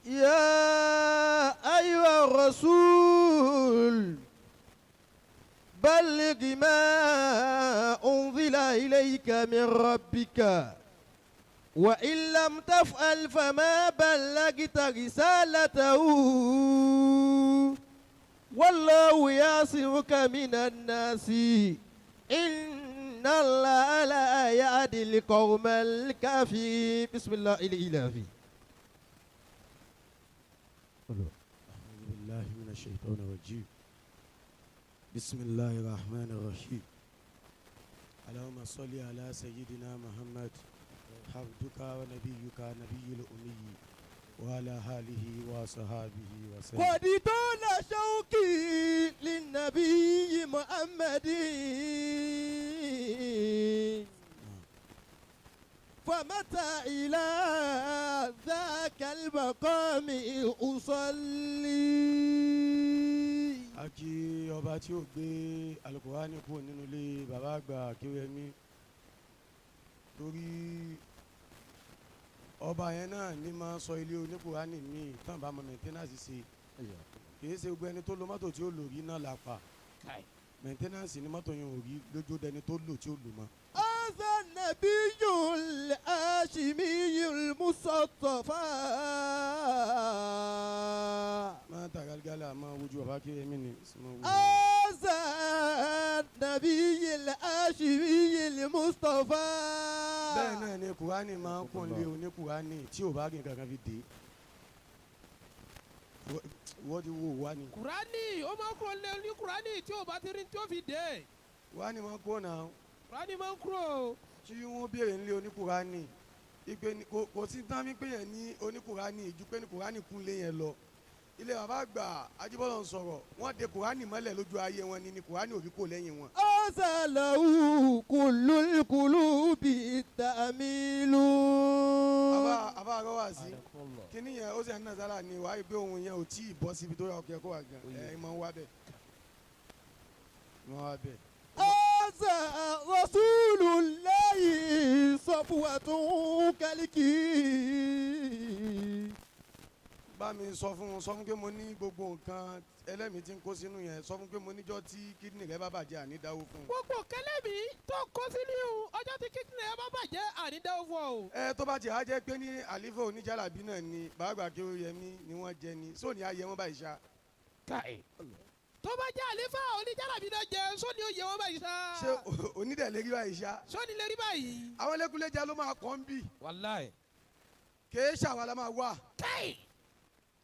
يا أيها الرسول بلغ ما أنزل إليك من ربك وإن لم تفعل فما بلغت رسالته والله يعصمك من الناس إن الله لا يهدي القوم الكافرين. بسم الله الإلهي. أعوذ بالله من الشيطان الرجيم. بسم الله الرحمن الرحيم. اللهم صل على سيدنا محمد عبدك ونبيك نبي الأمي وعلى آله وصحابه وسلم. قد طال شوقي للنبي محمد فمتى إلى ذاك المقام أصلي. A kí ọba tí ó gbé Alukurani kúrò nínú ilé bàbá àgbà Akéwẹ́mí, torí ọba yẹn náà ní máa sọ ilé oníkurani míì tán bá mọ maintenance ṣe. Kì í ṣe gbogbo ẹni tó lo mọ́tò tí ó lò rí náà là pa maintenance ní mọ́tò yẹn ò rí lójú dẹni tó lò tí ó lò mọ́. هذا النبي الهاشمي المصطفى. Máa ta gálgálà, máa wojú bàbá Akéwẹ́mí ni máa wojú. هذا النبي الهاشمي المصطفى. Bẹ́ẹ̀ náà ni kurani máa ń kún lé oníkurani tí ò bá rí nǹkan kan fi dé wọ́n ti wo wá ni. Kùránì ó máa ń kúrò lé ní kùránì tí ò bá ti rí tí ó fi dé. Kurani máa ń kó náà. Kùránì máa ń kúrò. Tí wọ́n béèrè nílé oníkurani ìpè ní kò sí tán wípé yẹn ní oníkurani ju pé ní kurani kún lé yẹn lọ. Ilé bàbá àgbà Ajíbọ́lá ń sọ̀rọ̀, wọ́n de kurani mọ́lẹ̀ lójú ayé wọn ni kurani ò fi kó lẹ́yìn wọn. هذا له كل القلوب تأميل. Àbá àrọ́ wá sí kíní yẹn, ó sì ń nàzàrà ni wàá rí pé ohun yẹn ò tí ì bọ́ síbi tó yẹ ọkẹ́ kó wà gan ẹ̀ ẹ̀ máa ń wá bẹ́ẹ̀, máa ń wá bẹ́ẹ̀. هذا رسول الله صفوة كالكي. Bá mi sọ fún un, sọ fún pé mo ní gbogbo nǹkan ẹlẹ́mìí tí ń kó sínú yẹn, sọ fún pé mo níjọ́ tí kídìnì rẹ bá bàjẹ́, àní dáwó fún un. Gbogbo kẹlẹ́mì tó kó sínú ọjọ́ tí kíkìnì ẹ bá bàjẹ́, ànídáwó fún ọ o. Ẹ tó bá ti á jẹ́ pé ní àlífà oníjàlábí náà ni bàbá kí ó yẹ mí ni wọ́n jẹ ni sóòní ayẹ wọn báyìí ṣá. Tó bá jẹ́ àlífà oníjàlábí náà jẹ, sóni ó yẹ wọ́n báyìí ṣá. Ṣé onídẹ̀ẹ́lẹ́ rí báyìí ṣá? Sóni lè rí báyìí. Àwọn ẹlẹ́kùnlẹ́jà ló máa kọ́ ń bì. Wàláì. Kèé ṣàwọn la máa wà. Káì,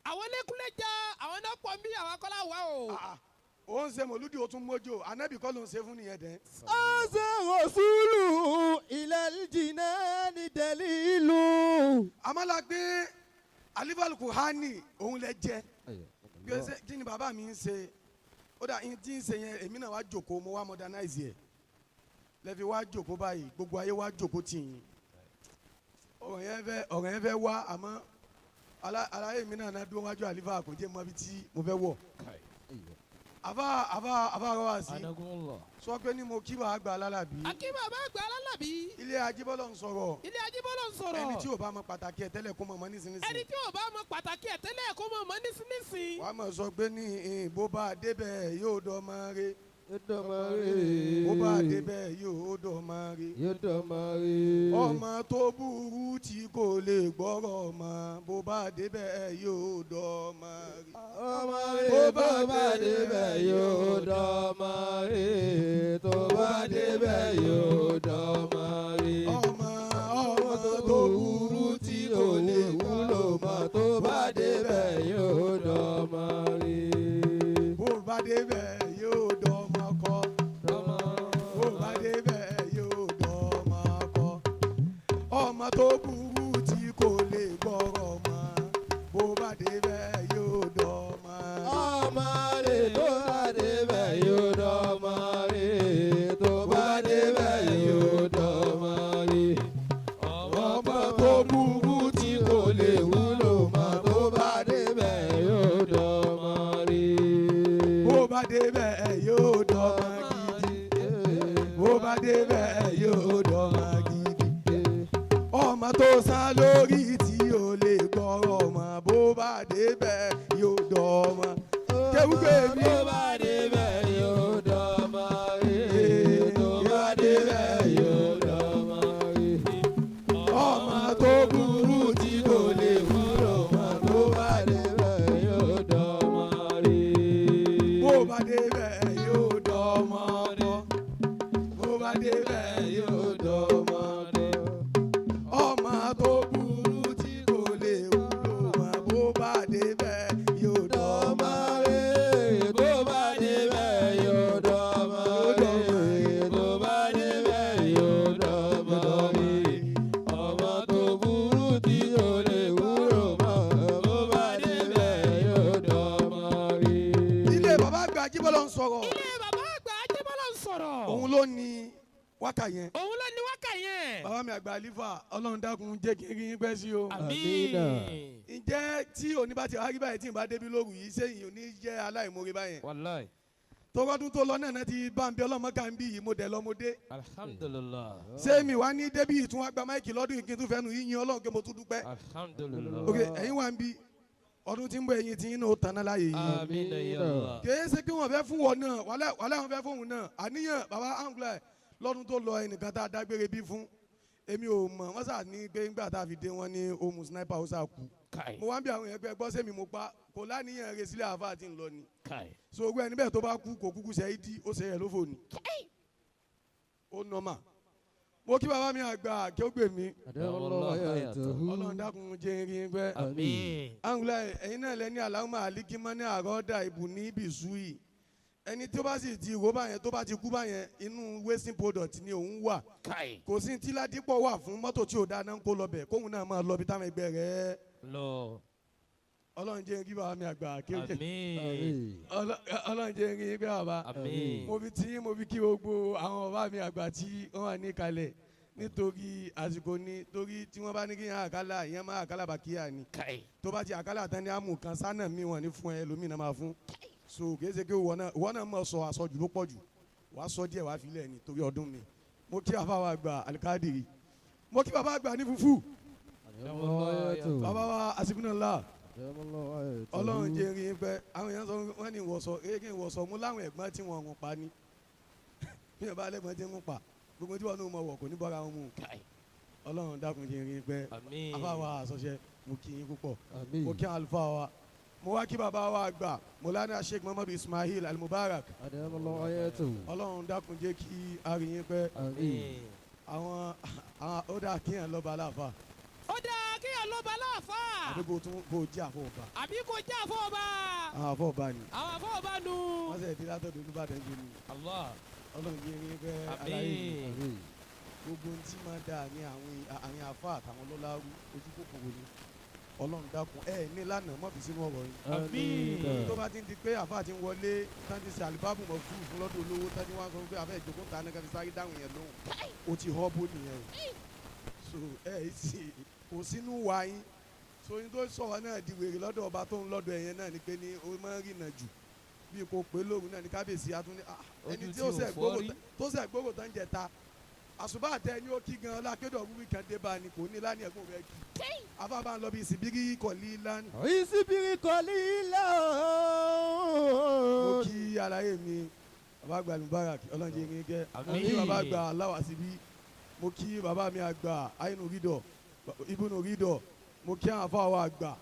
àwọn lẹ́kúnlẹ́jà àwọn náà pọ̀ mí, àwọn akọ́lá wà o. Ah, ah. Ó ń ṣe mọ̀lúdì, ó tún mójó ànábì kọ́ ló ń ṣe fún nìyẹn dẹ́. هذا رسول إلى الجنان دليل. Àmọ́ la gbé àlífà kuhani òun lẹ jẹ gbèsè. Kí ni bàbá mi ń ṣe? Ó dà tí ń ṣe yẹn, èmi náà wá jòkó, mo wá modernize yẹ lẹ́fi wá jòkó báyìí, gbogbo ayé wá jòkó tì yín. Ọ̀rọ̀ yẹn fẹ́ wá, àmọ́ aláyé mi náà náà dúró wájú àlífà kò jẹ́ mọ́ ibi tí mo fẹ́ wọ̀. Àfa rọ wá sí sọ pé ní mo kí bàá gba alálàbí. Akí bàbá àgbà alálàbí. Ilé Ajíbọ́lọ̀ ń sọ̀rọ̀. Ilé Ajíbọ́lọ̀ ń sọ̀rọ̀. Ẹni tí ò bá mọ pàtàkì ẹ̀ tẹ́lẹ̀ kó mọ̀ mọ́ nísinsìnyí. Ẹni tí ò bá mọ pàtàkì ẹ̀ tẹ́lẹ̀ kó mọ̀ mọ́ nísinsìnyí. Wàá mọ̀ sọ pé ní bó bá débẹ̀ yóò dọ̀ mọ́ re, bó bá débẹ̀ yóò dọ̀ mọ́ re. Ọmọ tó burú tí kò lè gbọ́rọ̀ mọ́, bó bá débẹ̀ yóò dọ̀ mọ́ re. Ọmọ rẹ̀ bó bá débẹ̀ yóò dọ́mọ rẹ̀, tó bá débẹ̀ yóò dọ́mọ rẹ̀. Ọmọ tó burú tí kò lè wúlò mọ́, tó bá débẹ̀ yóò dọ́mọ rẹ̀. Bó bá débẹ̀ yóò dọ̀ mọ́ kọ́, bó bá débẹ̀ yóò dọ̀ mọ́ kọ́. Ọmọ tó burú tí kò lè gbọ́rọ̀ mọ́, bó bá débẹ̀ yóò dọ̀ mọ́ re. Ọmọ rẹ̀ tó bá débẹ̀ yóò dọ́mọ rẹ̀, tó bá débẹ̀ yóò dọ́mọ rẹ̀. Ọmọ tó burú tí kò lè wúlò mọ́, tó bá débẹ̀ yóò dọ́mọ rẹ̀. Bó bá débẹ̀ yóò dọ̀ mọ́ gidi, bó bá débẹ̀ yóò dọ̀ mọ́ gidi. Ọmọ tó sá lórí tí ò lè gbọ́rọ̀ mọ́, bó bá débẹ̀ yóò dọ̀ọ́mọ. Kéwúgbé mi. Tó bá débẹ̀ yóò dọ̀mọ́ rí. Tó bá débẹ̀ yóò dọ̀mọ́ rí. Ọmọ tó burú tí kò lè wúlò mọ́, tó bá débẹ̀ Yóò dọ̀mọ́ rí. bó bá débẹ̀ yóò dọ̀ọ́mọ bọ́. Bó bá débẹ̀ yóò dọ̀ọ́mọ bọ́. Ọmọ tó burú tí kò lè wúlò mọ́, bó bá débẹ̀ yóò dọ̀ọ́mọ. Dọ̀mọ́ rí. Tó bá débẹ̀ yóò dọ̀mọ́ rí. Tó bá débẹ̀ yóò dọ̀mọ́ rí. Ọmọ tó burú tí kò lè wúlò mọ́, bó bá débẹ̀ yóò dọ̀mọ́ rí. Ilé bàbá àgbà Ajíbọ́lá ń sọ̀rọ̀. Ilé bàbá àgbà Ajíbọ́lá ń sọ̀rọ̀. Òun ló ní wákà yẹn. Òun ló ní wákà yẹn. Bàbá mi àgbà Alifa, Ọlọ́run dákun jẹ́ kí n rí yín pẹ́ sí o. Àmín. Ǹjẹ́ tí òní bá ti wá rí báyìí tí n bá débi lóru yìí, sẹ́yìn òní jẹ́ aláìmoore báyẹn? Wàláì. Tọrọdún tó lọ náà ti bá ń bí ọlọ́mọ ká ń bí yìí, mo dẹ̀ lọ́mọdé. Alhamdulillah. Ṣé mi wá ní débi ìtún wá gba máìkì lọ́dún yìí kí n tún fẹ́nu yín Ọlọ́run kí mo tún dúpẹ́? Alhamdulillah. Ok, ẹ̀yin wá ń bí ọdún tí ń bọ̀, ẹ̀yin tí yín náà ó tanná láàyè yìí. Àmín ya Allah. Kìí ṣe kí wọ́n fẹ́ fún wọn náà, wàhálà wọn fẹ́ fún òun náà. Àníyàn bàbá Anglo lọ́dún tó lọ, ẹnìkan tá a dágbére bí fún, èmi ò mọ̀, wọ́n sà ní pé ńgbà tá a fi dé wọn ní ohun sniper ó sà kú. Kai. Mo wá ń bí àwọn èèyàn pé gbọ́ sẹ́mi mo pa kò láníyàn rẹ̀ sílẹ̀ àfa àti ńlọ ni. Kai. So ogun ẹni bẹ́ẹ̀ tó bá kú kò kúkú ṣe é dí ó ṣe é lófò ni. Ó nọ́mà. Mo kí bàbá mi àgbà kí ó gbè mí. Ọlọ́run dákun jẹ́ n rí pẹ́. Àmín. Anglo ẹ̀yin náà lẹ́ni aláwọ̀ àlíkímọ́ ní àrọ́dà ìbù ní ibìsú yìí. Ẹni tó bá sì ti rò báyẹn, tó bá ti kú báyẹn, inú wasting product ni òun wà. Kai. Kò sí tí Ládìpọ̀ wà fún mọ́tò tí ò dáná ń kó lọ bẹ̀ kóun náà máa lọ bí táwọn ẹgbẹ́ rẹ̀. Lọ. Ọlọ́run jẹ́ n rí bàbá mi àgbà kí ó jẹ́. Àmín. Ọlọ́run jẹ́ n rí bàbá. Àmín. Mo fi tí mo fi kí gbogbo àwọn bàbá mi àgbà tí wọ́n wà ní kalẹ̀ nítorí àsìkò ni, torí tí wọ́n bá ní kí yẹn àkàlà ìyẹn máa àkàlà bàkíyà ni. Kai. Tó bá ti àkàlà tán ní àmù kan sánà mi wọ́n ní fún ẹ lómìnira máa fún. So kì í ṣe pé ìwọ náà mọ̀ sọ àsọjù ló pọ̀ jù, wàá sọ díẹ̀ wàá filẹ̀ ni torí ọdún mi. Mo kí bàbá wa àgbà Alikadiri, mo kí bàbá àgbà ní fufu, bàbá wa Asikunala, Ọlọ́run jẹ́ rí pẹ́. Àwọn èèyàn sọ wọ́n ní ìwọ̀sọ eré ìwọ̀sọ mú láwọn ẹ̀gbọ́n tí wọ́n ń pa ni bí wọ́n bá lẹ́gbọ́n tí ń pa gbogbo tí wọ́n ní mọ̀ wọ̀ kò ní bọ́ra wọn mú. Kai. Ọlọ́run dákun jẹ́ rí pẹ́. Àmín. Àfa wa àsọṣẹ, mo kí yín púpọ̀. Mo kí àlùfáà wa, mo wá kí bàbá wa àgbà Mọ̀lánà Sheikh Muhammadu Ismail Al-Mubarak. Ọlọ́run dákun jẹ́ kí a rí yín pẹ́. Àmín. Àwọn ó dáa kíyàn lọ́ba aláfa. Ó dáa kíyàn lọ́ba aláfa. Àbí kò tún kò jẹ́ àfọ̀ọ̀ba. Àbí kò jẹ́ àfọ̀ọ̀ba. Àwọn àfọ̀ọ̀ba ni. Àwọn àfọ̀ọ̀ba nu. Wọ́n sẹ̀ di látọ̀dọ̀ Olúbàdàn jù ni. Allah. Ọlọ́run jẹ́ rí pẹ́ aláyé. Àmín. Gbogbo ohun tí máa dáa ní àwọn àfa àtàwọn ọlọ́lá ojú kòkòrò ni. Ọlọ́run dákun ẹ ní lánàá mọ̀ fi sínú ọ̀rọ̀ yìí. Àmín. Tó bá ti ń di pé àfa ti ń wọlé tán ti ṣe àlùbáàbù mọ̀ fún lọ́dọ̀ olówó tán ti wá sọ pé àfẹ́ ìjókòó ta ní ká fi sáré dáhùn yẹn lóhùn. O ti họ́ bó nìyẹn o. So ẹ sì kò sínú wa yín. So yín tó sọ̀rọ̀ náà di wèrè lọ́dọ̀ ọba tó ń lọ́dọ̀ ẹ̀yẹn náà ni pé ní o máa ń rìnà jù. Bí kò pé lóru náà ní kábíyèsí atúndé. Ẹni tí ó sẹ̀ gbogbo tán jẹ ta. Àṣùbà àtẹ ni ó kí gan lákédọ̀ wíwí kan dé bá ni kò ní lánìí ẹ̀gbọ́n rẹ̀ kí. Afábá ń lọ bí ìsìbírí kọ̀lí lánìí. Ìsìbírí kọ̀lí lánìí. Mo kí aláyé mi bàbá àgbà Mubarak Ọlọ́njẹ́ irin gẹ́. Mo kí bàbá àgbà aláwà síbí. Mo kí bàbá mi àgbà Ainu Ridọ̀ Ibùnú Ridọ̀. Mo kí àwọn afáwa àgbà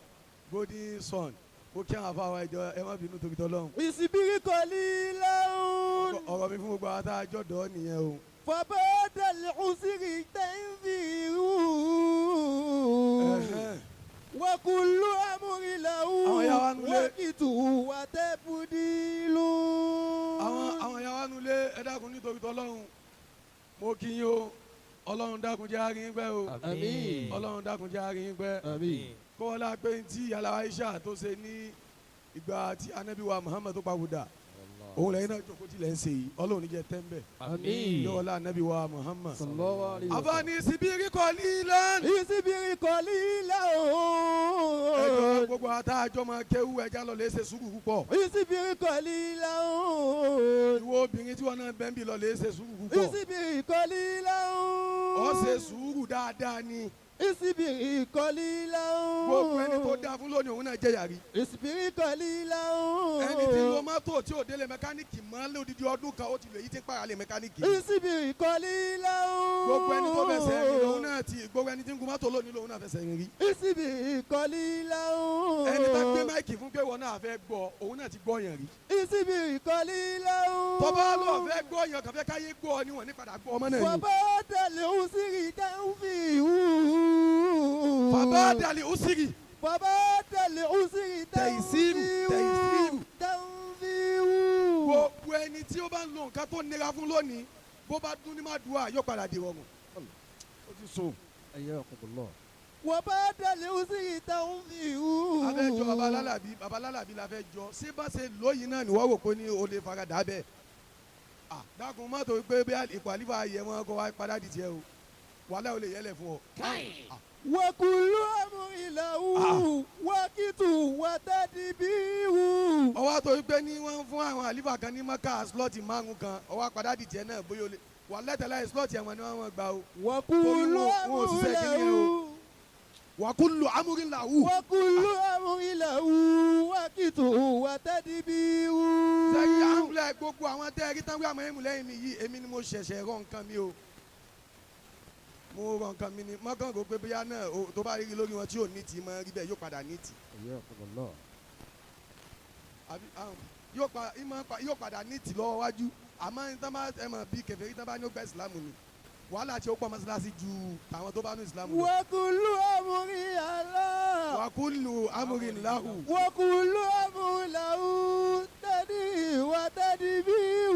Golden Sun. Mo kí àwọn afáwa ìjọ ẹ má bínú torí tọ́lọ́hún. Ìsìbírí kọ̀lí lánìí. Ọ̀rọ̀ mi fún gbogbo àwọn tá a jọ̀dọ̀ nìyẹn o. فبعد العسر تنذير وكل أمر له وقت وتبديل. Àwọn ìyá wa nulẹ̀, ẹ dákun nítorí tọ́lọ́run, mo kí yín o. Ọlọ́run dákun jẹ́ á rí yín pẹ́ o. Ọlọ́run dákun jẹ́ á rí yín pẹ́. Kó wọ́n lá pé tí yàrá Aisha tó ṣe ní ìgbà tí Ànábì wa Muhammad tó papòdà, òun lẹ́yìn náà jókòó tilẹ̀ ń ṣe yìí, Ọlọ́run ní jẹ́ tẹ́ńbẹ̀. Yóò wọlé Ànábì wa Muhammad. Àfààní ìsibírí kọ́lí lẹ́nu. Ìsibírí kọ́lí lẹ́nu. Ẹjọ́ gbogbo àtàjọ máa kéwú ẹja lọ lè ṣe sùúrù púpọ̀. Ìsibírí kọ́lí lẹ́nu. Ìwọ obìnrin tí wọn náà bẹ́ẹ̀ ń bì lọ lè ṣe sùúrù púpọ̀. Ìsibírí kọ́lí lẹ́nu. Ó ṣe sùúrù dáadáa ni. اصبري قليلا. Gbogbo ẹni tó dáa fún lónìí, òun náà jẹ̀yà rí. اصبري قليلا. Ẹni tí lo mọ́tò tí ò délé mẹkáníìkì mọ́ lódidi ọdún kan, ó ti lò èyí tí ń pààrà lé mẹkáníìkì. اصبري قليلا. Gbogbo ẹni tó fẹsẹ̀ rìn lòun náà ti, gbogbo ẹni tí ń gun mọ́tò lónìí lòun náà fẹsẹ̀ rìn rí. اصبري قليلا. Ẹni tá gbé mic fún pé wọn náà fẹ́ gbọ́, òun náà ti gbọ́ yẹn rí. اصبري قليلا. Tọ́ba lọ fẹ́ gbọ́ yẹn, kàn fẹ́ káyé gbọ́ ni, wọ́n ní padà gbọ́ ọmọ náà ni. وبعد العسر تنفيه. فبعد العسر وبعد العسر تيسير، تنفيه. تيسير. تنفيه. Gbogbo ẹni tí ó bá ń lo nǹkan tó nira fún lónìí, bó bá dún ní má dùn à, yóò padà di rọrùn. Ó ti sùn. حياكم الله. وبعد العسر تنفيه. A fẹ́ jọ baba lálàbí, baba lálàbí la fẹ́ jọ. Ṣé bá ṣe lóyìn náà ni wọ́n wò pé ní o lè farada bẹ́ẹ̀? Ah, dákun, má tó pé bí ipò àlífà yẹ wọn kó wá padà di tiẹ̀ o, wàhálà ò lè yẹlẹ̀ fún ọ. وكل أمر له وقت وتدبير. Ọwọ́ tó pé ní wọ́n ń fún àwọn àlífà kan ní mọ́kà slot márùn kan, ọwọ́ padà di tiẹ̀ náà, bóyá o lè wàhálà tẹ̀lé slot yẹn wọn ni wọ́n gbà o. وكل Torí wọn ò أمر ṣiṣẹ́ kíní له o. وكل أمر له. وكل أمر له وقت وتدبير. Sẹ́yìn àǹfilẹ̀ gbogbo àwọn tẹ́ ẹ rí tán wí àmọ́ ẹ̀mú lẹ́yìn mi yìí, èmi ni mo ṣẹ̀ṣẹ̀ rọ nǹkan mi o. Mo rọ nǹkan mi ni mọ́kàn kó pé bóyá náà o tó bá rí lórí wọn tí ò ní tì mọ́ rí bẹ́ẹ̀, yóò padà ní tì. حياكم الله. Àbí yóò pa ìmọ̀ pa yóò padà ní tì lọ́wọ́ wájú. Àmọ́ ní tán bá ẹ mọ̀ bí kèfèrí tán bá ní ó gba ìsìlámù ni, wàhálà tí ó pọ̀ mọ́sálásí ju tàwọn tó bá ní ìsìlámù lọ. وكل أمر له وكل أمر له. وكل أمر له تدبير وتدبير.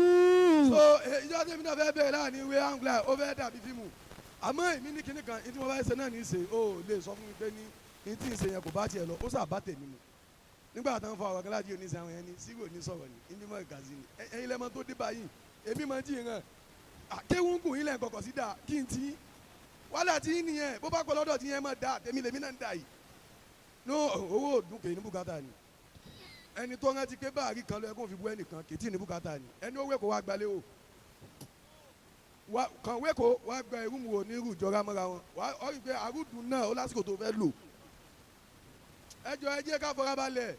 So ìjọ tí èmi náà fẹ́ bẹ̀rẹ̀ láàrin ìwé angla, ó fẹ́ dàbí fíìmù, àmọ́ èmi ní kinní kan ní tí mo bá ṣe náà ní í ṣe. Ó lè sọ fún mi pé ní tí ń ṣe yẹn kò bá tiẹ̀ lọ, ó sà bá tèmi mu. Nígbà tó ń fa ọ̀rọ̀ kan láti oníṣẹ́ àwọn yẹn ní sígò ní sọ̀rọ̀ ní ibi mọ̀ gàzí ni. Ẹ̀yin lẹ́mọ tó dé báyìí, èmi máa ń jí ìran kéwù ń gùn yín lẹ́yìn kọ̀kọ̀ sí dáa kí n tí wàhálà tí yín nìyẹn. Bó bá pọ̀ lọ́dọ̀ tí yẹn máa da tèmi lèmi náà ń da yìí ní owó òdùn kè ní bùkátà ni. Ẹni tó rántí pé báàrí kan lọ ẹkún fi bú ẹnìkan kì í tí ní bùkátà ni. Ẹni ó wéko wá gbalẹ̀ o wa kàn wéko wá gba irú wo ní irú ìjọra mọ́ra wọn wá. Ọ rí i pé àrùdùn náà ó lásìkò tó fẹ́ lò. Ẹ jọ, ẹ jẹ́ ká fọra balẹ̀.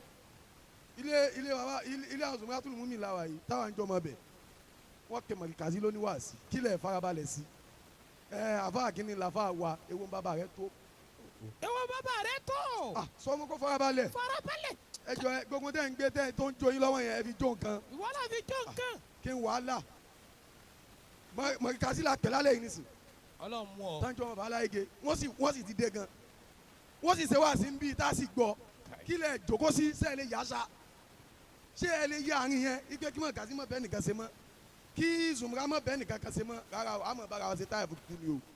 Ilé ilé baba ilé àwọn sọmọlá tó lù mú mi la wà yìí táwọn àjọ ọmọ bẹ̀ wọ́n kẹ mọ̀lìkàsí lóní wàásì kílẹ̀ farabalẹ̀ sí ẹ. Àfa kínní làfa wa ewu ń bàbá rẹ tó. Ewo bàbá rẹ tó. Ah, sọ fún kó farabalẹ̀. Farabalẹ̀. Ẹ jọ, ẹ gbogbo tẹ́ ń gbé tẹ́ tó ń jó yín lọ́wọ́ yẹn, ẹ fi jó nǹkan. Ìwọ náà fi jó nǹkan. Kí n wàhálà mọ̀lìkàsí la pẹ̀lú alẹ́ yìí nísìn. Ọlọ́run mú ọ. Tánjọ́ bàbá aláìge, wọ́n sì ti dé gan, wọ́n sì ṣe wá sí bí tá a sì gbọ́ kílẹ̀ jòkó sí sẹ́ẹ̀ lè yá sa, ṣé ẹ lè yá àárín yẹn ipe kí mọ̀lìkàsí mọ̀ bẹ́ẹ̀ nìkan ṣe mọ́, kí zùmùrà mọ̀ bẹ́ẹ̀ nìkan kan ṣe mọ́? Rárá o, àmọ̀ bára wa ṣe táyà fún kú ni o.